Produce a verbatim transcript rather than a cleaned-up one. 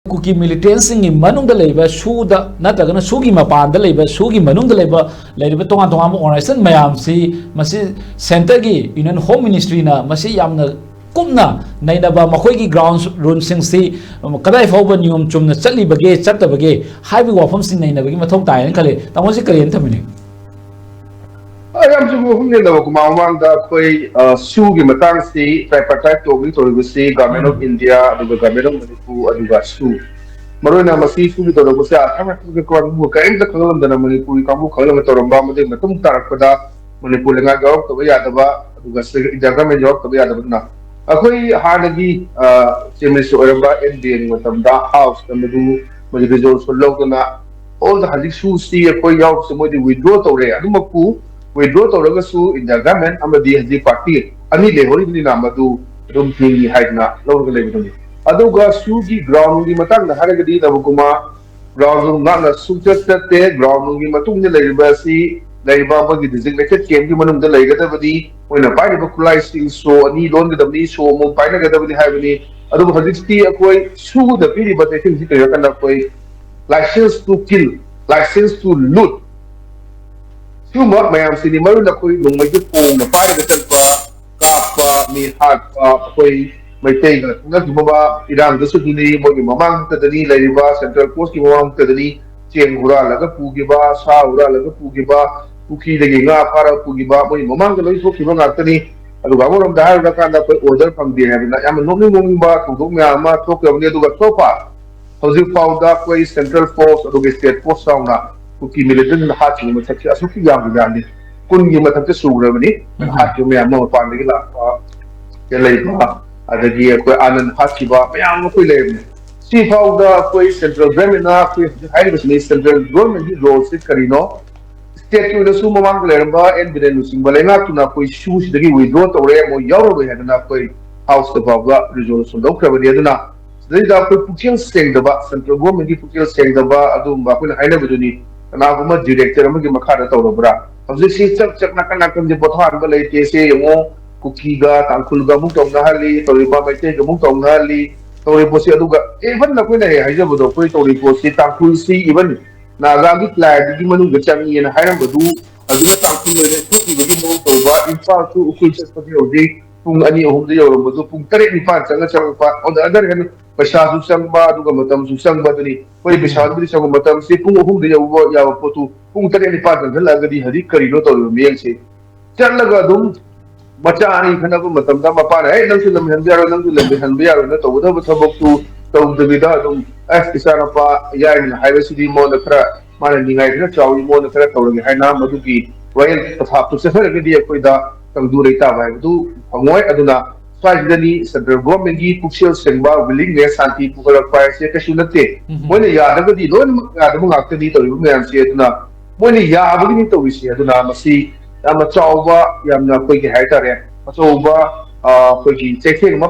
ꯀꯨꯀꯤ ꯃꯤꯂꯤꯇꯦꯟꯁꯤꯡꯒꯤ ꯃꯅꯨꯡꯗ ꯂꯩꯕ ꯁꯨꯗ ꯅꯠꯇ꯭ꯔꯒꯅ ꯁꯨꯒꯤ ꯃꯄꯥꯟꯗ ꯂꯩꯕ, ꯁꯨꯒꯤ ꯃꯅꯨꯡꯗ ꯂꯩꯕ, ꯂꯩꯔꯤꯕ ꯇꯣꯉꯥꯟ ꯇꯣꯉꯥꯟꯕ ꯑꯣꯔꯒꯅꯥꯏꯖꯦꯁꯟ ꯃꯌꯥꯝꯁꯤ, ꯃꯁꯤ ꯁꯦꯟꯇꯔꯒꯤ ꯌꯨꯅꯤꯌꯟ ꯍꯣꯝ ꯃꯤꯅꯤꯁꯇ꯭ꯔꯤꯅ ꯃꯁꯤ ꯌꯥꯝꯅ ꯀꯨꯞꯅ ꯅꯩꯅꯕ, ꯃꯈꯣꯏꯒꯤ ꯒ꯭ꯔꯥꯎꯟ ꯔꯨꯜꯁꯤꯡꯁꯤ ꯀꯗꯥꯏ ꯐꯥꯎꯕ ꯅꯤꯌꯣꯝ ꯆꯨꯝꯅ ꯆꯠꯂꯤꯕꯒꯦ, ꯆꯠꯇꯕꯒꯦ ꯍꯥꯏꯕꯒꯤ ꯋꯥꯐꯝꯁꯤ ꯅꯩꯅꯕꯒꯤ ꯃꯊꯧ ꯇꯥꯏ ꯍꯥꯏꯅ ꯈꯜꯂꯤ꯫ ꯇꯥꯃꯣꯁꯤ ꯀꯔꯤ ꯍꯥꯏꯅ ꯊꯝꯕꯤꯅꯤꯡ? ꯑ, ꯌꯥꯝ ꯆꯨꯝꯕ ꯋꯥꯐꯝꯅꯦ, ꯅꯕꯀꯨꯃꯥꯔ꯫ ꯃꯃꯥꯡꯗ ꯑꯩꯈꯣꯏ, ꯑ, ꯁꯨꯒꯤ ꯃꯇꯥꯡꯁꯤ tripartite talk ꯇꯧꯔꯤꯕꯁꯤ Government of India, ꯑꯗꯨꯒ Government of ꯃꯅꯤꯄꯨꯔ, ꯑꯗꯨꯒ ꯁꯨ꯫ ꯃꯔꯨꯑꯣꯏꯅ ꯃꯁꯤ ꯁꯨꯒꯤ ꯇꯧꯔꯛꯄꯁꯦ ꯑꯁꯥꯝ ꯔꯥꯏꯐꯜꯒꯤ ꯀꯥꯡꯕꯨ ꯀꯔꯤꯝꯇ ꯈꯪꯍꯜꯂꯝꯗꯅ ꯃꯅꯤꯄꯨꯔꯒꯤ ꯀꯥꯡꯕꯨ ꯈꯪꯍꯜꯂꯒ ꯇꯧꯔꯝꯕ ꯑꯃꯗꯒꯤ ꯃꯇꯨꯡ ꯇꯥꯔꯛꯄꯗ ꯃꯅꯤꯄꯨꯔ ꯂꯩꯉꯥꯛ ꯌꯥꯎꯔꯛꯇꯕ ꯌꯥꯗꯕ, ꯑꯗꯨꯒ ꯁꯤ India Government ꯌꯥꯎꯔꯛꯇꯕ ꯌꯥꯗꯕꯗꯨꯅ ꯑꯩꯈꯣꯏ ꯍꯥꯟꯅꯒꯤ, ꯑ, Chief Minister ꯑꯣꯏꯔꯝꯕ ꯑꯦꯟ ꯕꯤꯔꯦꯟꯒꯤ ꯃꯇꯝꯗ House ꯇ ꯃꯗꯨ, ꯃꯗꯨ resolution ꯂꯧꯗꯨꯅ all the ꯍꯧꯖꯤꯛ ꯁꯨꯁꯤ ꯑꯩꯈꯣꯏ ꯌꯥꯎꯔꯤꯕꯁꯤ ꯃꯣꯏꯗꯤ withdraw ꯇꯧꯔꯦ꯫ ꯑꯗꯨꯃꯛꯄꯨ withdraw ꯇꯧꯔꯒꯁꯨ India Government ꯑꯃꯗꯤ ꯍꯧꯖꯤꯛ party ꯑꯅꯤ ꯂꯩꯍꯧꯔꯤꯕꯅꯤꯅ ꯃꯗꯨ ꯑꯗꯨꯝ ꯍꯤꯡꯉꯤ ꯍꯥꯏꯗꯅ ꯂꯧꯔꯒ ꯂꯩꯕꯗꯨꯅꯤ꯫ ꯑꯗꯨꯒ ꯁꯨꯒꯤ ground ꯒꯤ ꯃꯇꯥꯡꯗ ꯍꯥꯏꯔꯒꯗꯤ, ꯅꯕꯀꯨꯃꯥꯔ, ground ꯅꯨꯡ ꯉꯥꯛꯅ ꯁꯨꯡꯆꯠ ꯆꯠꯇꯦ꯫ Ground ꯅꯨꯡꯒꯤ ꯃꯇꯨꯡꯗ ꯂꯩꯔꯤꯕ ꯑꯁꯤ ꯂꯩꯔꯤꯕ ꯑꯃꯒꯤ designated camp ꯀꯤ ꯃꯅꯨꯡꯗ ꯂꯩꯒꯗꯕꯅꯤ꯫ ꯃꯣꯏꯅ ꯄꯥꯏꯔꯤꯕ ꯈꯨꯠꯂꯥꯏꯁꯤꯡ ꯁꯣ ꯑꯅꯤ ꯂꯣꯟꯒꯗꯕꯅꯤ, ꯁꯣ ꯑꯃꯃꯝ ꯄꯥꯏꯅꯒꯗꯕꯅꯤ ꯍꯥꯏꯕꯅꯤ꯫ ꯑꯗꯨꯕꯨ ꯍꯧꯖꯤꯛꯇꯤ ꯑꯩꯈꯣꯏ ꯁꯨꯗ ꯄꯤꯔꯤꯕ ꯆꯩꯊꯦꯡꯁꯤ ꯀꯔꯤꯅꯣ ꯍꯥꯏ ꯀꯥꯟꯗ ꯑꯩꯈꯣꯏ license to kill, license to loot, ꯁꯤꯒꯨꯝꯕ ꯃꯌꯥꯝꯁꯤꯅꯤ꯫ ꯃꯔꯨꯑꯣꯏꯅ ꯑꯩꯈꯣꯏ ꯅꯣꯡꯃꯩꯒꯤ ꯐꯣꯡꯅ ꯄꯥꯏꯔꯒ ꯆꯠꯄ, ꯀꯥꯞꯄ, ꯃꯤ ꯍꯥꯠꯄ, ꯑꯩꯈꯣꯏ ꯃꯩꯇꯩꯒ ꯈꯪꯅꯈꯤꯕ ꯏꯔꯥꯡꯗꯁꯨ ꯑꯗꯨꯅꯤ, ꯃꯣꯏꯒꯤ ꯃꯃꯥꯡ ꯍꯛꯇꯗꯅꯤ ꯂꯩꯔꯤꯕ, central force ꯀꯤ ꯃꯃꯥꯡ ꯍꯛꯇꯗꯅꯤ ꯆꯦꯡ ꯍꯨꯔꯥꯜꯂꯒ ꯄꯨꯈꯤꯕ, ꯁꯥ ꯍꯨꯔꯥꯜꯂꯒ ꯄꯨꯈꯤꯕ, ꯄꯨꯈ꯭ꯔꯤꯗꯒꯤ ꯉꯥ ꯐꯥꯔꯒ ꯄꯨꯈꯤꯕ, ꯃꯣꯏꯒꯤ ꯃꯃꯥꯡꯗ ꯂꯣꯏ ꯊꯣꯛꯈꯤꯕ ꯉꯥꯛꯇꯅꯤ꯫ ꯑꯗꯨꯒ ꯑꯃꯔꯣꯝꯗ ꯍꯥꯏꯔꯨꯔꯀꯥꯟꯗ ꯑꯩꯈꯣꯏ order ꯐꯪꯗꯦ ꯍꯥꯏꯗꯅ ꯌꯥꯝꯅ ꯅꯣꯛꯅꯤꯡ ꯅꯣꯛꯅꯤꯡꯕ ꯊꯧꯗꯣꯛ ꯃꯌꯥꯝ ꯑꯃ ꯊꯣꯛꯈ꯭ꯔꯕꯅꯤ꯫ ꯑꯗꯨꯒ so far ꯍꯧꯖꯤꯛ ꯐꯥꯎꯗ ꯑꯩꯈꯣꯏ central force ꯑꯗꯨꯒ state force ꯌꯥꯎꯅ ꯀꯨꯀꯤ militant ꯅ ꯍꯥꯠꯈꯤꯕ ꯃꯁꯛꯁꯦ ꯑꯁꯨꯛꯀꯤ ꯌꯥꯝꯕ ꯌꯥꯝꯗꯦ, ꯀꯨꯟꯒꯤ ꯃꯊꯛꯇ ꯁꯨꯈ꯭ꯔꯕꯅꯤ꯫ ꯎꯝ꯫ ꯍꯥꯠꯈꯤꯕ ꯃꯌꯥꯝ ꯑꯃ ꯃꯄꯥꯟꯗꯒꯤ ꯂꯥꯛꯄ, ꯂꯩꯕ, ꯑꯗꯒꯤ ꯑꯩꯈꯣꯏ ꯑꯥꯅꯟ ꯍꯥꯠꯈꯤꯕ ꯃꯌꯥꯝ ꯑꯃ ꯑꯩꯈꯣꯏ ꯂꯩꯔꯕꯅꯤ꯫ ꯁꯤ ꯐꯥꯎꯗ ꯑꯩꯈꯣꯏ central government ꯅ ꯑꯩꯈꯣꯏ ꯍꯧꯖꯤꯛ ꯍꯥꯏꯔꯤꯕꯁꯤꯅꯤ, central government ꯀꯤ role ꯁꯤ ꯀꯔꯤꯅꯣ? State ꯀꯤ ꯑꯣꯏꯅꯁꯨ ꯃꯃꯥꯡꯗ ꯂꯩꯔꯝꯕ ꯑꯦꯟ ꯕꯤꯔꯦꯟ ꯂꯨꯆꯤꯡꯕ ꯂꯩꯉꯥꯛꯇꯨꯅ ꯑꯩꯈꯣꯏ ꯁꯨꯁꯤꯗꯒꯤ withdraw ꯇꯧꯔꯦ, ꯃꯣꯏ ꯌꯥꯎꯔꯔꯣꯏ ꯍꯥꯏꯗꯅ ꯑꯩꯈꯣꯏ House ꯇ ꯐꯥꯎꯕ resolution ꯂꯧꯈ꯭ꯔꯕꯅꯤ꯫ ꯑꯗꯨꯅ ꯁꯤꯗꯩꯗ ꯑꯩꯈꯣꯏ ꯄꯨꯛꯆꯦꯜ ꯁꯦꯡꯗꯕ, central government ꯀꯤ ꯄꯨꯛꯆꯦꯜ ꯁꯦꯡꯗꯕ ꯑꯗꯨꯒꯨꯝꯕ ꯑꯩꯈꯣꯏꯅ ꯍꯥꯏꯅꯕꯗꯨꯅꯤ꯫ ꯀꯅꯥꯒꯨꯝꯕ director ꯑꯃꯒꯤ ꯃꯈꯥꯗ ꯇꯧꯔꯕ꯭ꯔꯥ? ꯍꯧꯖꯤꯛꯁꯤ ꯆꯛ ꯆꯛ ꯅꯥꯀꯟ ꯅꯥꯀꯟꯁꯦ ꯄꯣꯊꯥꯍꯟꯕ ꯂꯩꯇꯦ꯫ ꯁꯦ ꯌꯦꯡꯉꯣ, ꯀꯨꯀꯤꯒ ꯇꯥꯡꯈꯨꯜꯒ ꯑꯃꯨꯛ ꯇꯧꯅꯍꯜꯂꯤ, ꯇꯧꯔꯤꯕ ꯃꯩꯇꯩꯒ ꯑꯃꯨꯛ ꯇꯧꯅꯍꯜꯂꯤ, ꯇꯧꯔꯤꯕ ꯄꯣꯠꯁꯤ꯫ ꯑꯗꯨꯒ even ꯑꯩꯈꯣꯏꯅ ꯍꯦꯛ ꯍꯥꯏꯖꯕꯗꯣ, ꯑꯩꯈꯣꯏ ꯇꯧꯔꯤꯕ ꯄꯣꯠꯁꯤ ꯇꯥꯡꯈꯨꯜꯁꯤ even ꯅꯥꯒꯥꯒꯤ ꯀ꯭ꯂꯥꯏꯕꯒꯤ ꯃꯅꯨꯡꯗ ꯆꯪꯉꯦꯅ ꯍꯥꯏꯔꯝꯕꯗꯨ, ꯑꯗꯨꯅ ꯇꯥꯡꯈꯨꯜ ꯑꯣꯏꯅ ꯊꯣꯛꯈꯤꯕꯒꯤ ꯃꯑꯣꯡ ꯇꯧꯕ꯫ ꯏꯝꯐꯥꯜ to ꯎꯈ꯭ꯔꯨꯜ ꯆꯠꯄꯗꯤ ꯍꯧꯖꯤꯛ ꯄꯨꯡ ꯑꯅꯤ ꯑꯍꯨꯝꯗ ꯌꯧꯔꯝꯕꯗꯨ ꯄꯨꯡ ꯇꯔꯦꯠ ꯅꯤꯄꯥꯟ ꯆꯪꯉ ꯆꯪꯉꯛꯄ꯫ On the other hand, ꯄꯩꯁꯥꯁꯨ ꯆꯪꯕ, ꯑꯗꯨꯒ ꯃꯇꯝꯁꯨ ꯆꯪꯕ꯫ ꯑꯗꯨꯅꯤ ꯑꯩꯈꯣꯏ ꯄꯩꯁꯥꯕꯨꯗꯤ ꯆꯪꯕ, ꯃꯇꯝꯁꯤ ꯄꯨꯡ ꯑꯍꯨꯝꯗ ꯌꯧꯕ ꯌꯥꯕ ꯄꯣꯠꯇꯨ ꯄꯨꯡ ꯇꯔꯦꯠ ꯅꯤꯄꯥꯟ ꯆꯪꯁꯤꯜꯂꯛꯑꯒꯗꯤ ꯍꯧꯖꯤꯛ ꯀꯔꯤꯅꯣ ꯇꯧꯔꯤꯕ ꯃꯤꯠꯌꯦꯡꯁꯦ? ꯆꯠꯂꯒ ꯑꯗꯨꯝ ꯃꯆꯥ ꯑꯅꯤ ꯈꯠꯅꯕ ꯃꯇꯝꯗ ꯃꯄꯥꯅ, "ꯑꯦ, ꯅꯪꯁꯨ ꯂꯝꯍꯦꯟꯕ ꯌꯥꯔꯣꯏ, ꯅꯪꯁꯨ ꯂꯝꯍꯦꯟꯕ ꯌꯥꯔꯣꯏꯅ" ꯇꯧꯒꯗꯕ ꯊꯕꯛꯇꯨ ꯇꯧꯗꯕꯤꯗ ꯑꯗꯨꯝ, "ꯑꯁ, ꯏꯆꯥꯅꯨꯄꯥ ꯌꯥꯏꯃꯅ ꯍꯥꯏꯕꯁꯤꯗꯤ ꯃꯉꯣꯟꯗ ꯈꯔ, ꯃꯥꯅ ꯅꯤꯡꯉꯥꯏ ꯈꯔ ꯆꯥꯎꯏ, ꯃꯉꯣꯟꯗ ꯈꯔ ꯇꯧꯔꯒꯦ" ꯍꯥꯏꯅ ꯃꯗꯨꯒꯤ ꯋꯥꯌꯦꯜ ꯄꯊꯥꯞꯇꯨ ꯆꯠꯊꯔꯒꯗꯤ ꯑꯩꯈꯣꯏꯗ ꯇꯪꯗꯨ ꯂꯩꯇꯥꯕ ꯍꯥꯏꯕꯗꯨ ꯐꯪꯉꯣꯏ꯫ ꯑꯗꯨꯅ ꯁ꯭ꯋꯥꯏꯁꯤꯗꯅꯤ ꯁꯦꯟꯇ꯭ꯔꯦꯜ ꯒꯣꯔꯃꯦꯟꯒꯤ ꯄꯨꯛꯆꯦꯜ ꯁꯦꯡꯕ, ꯋꯤꯂꯤꯡꯅꯦꯁ, ꯁꯥꯟꯇꯤ ꯄꯨꯈꯠꯂꯛꯄ ꯍꯥꯏꯁꯦ ꯀꯩꯁꯨ ꯅꯠꯇꯦ꯫ ꯃꯣꯏꯅ ꯌꯥꯗ꯭ꯔꯒꯗꯤ ꯂꯣꯏꯅꯃꯛ ꯌꯥꯗꯕ ꯉꯥꯛꯇꯅꯤ ꯇꯧꯔꯤꯕ ꯃꯌꯥꯝꯁꯦ꯫ ꯑꯗꯨꯅ ꯃꯣꯏꯅ ꯌꯥꯕꯒꯤꯅꯤ ꯇꯧꯔꯤꯁꯦ꯫ ꯑꯗꯨꯅ ꯃꯁꯤ ꯌꯥꯝꯅ ꯆꯥꯎꯕ, ꯌꯥꯝꯅ ꯑꯩꯈꯣꯏꯒꯤ ꯍꯥꯏꯇꯥꯔꯦ, ꯑꯆꯧꯕ, ꯑ, ꯑꯩꯈꯣꯏꯒꯤ ꯆꯩꯊꯦꯡ ꯑꯃ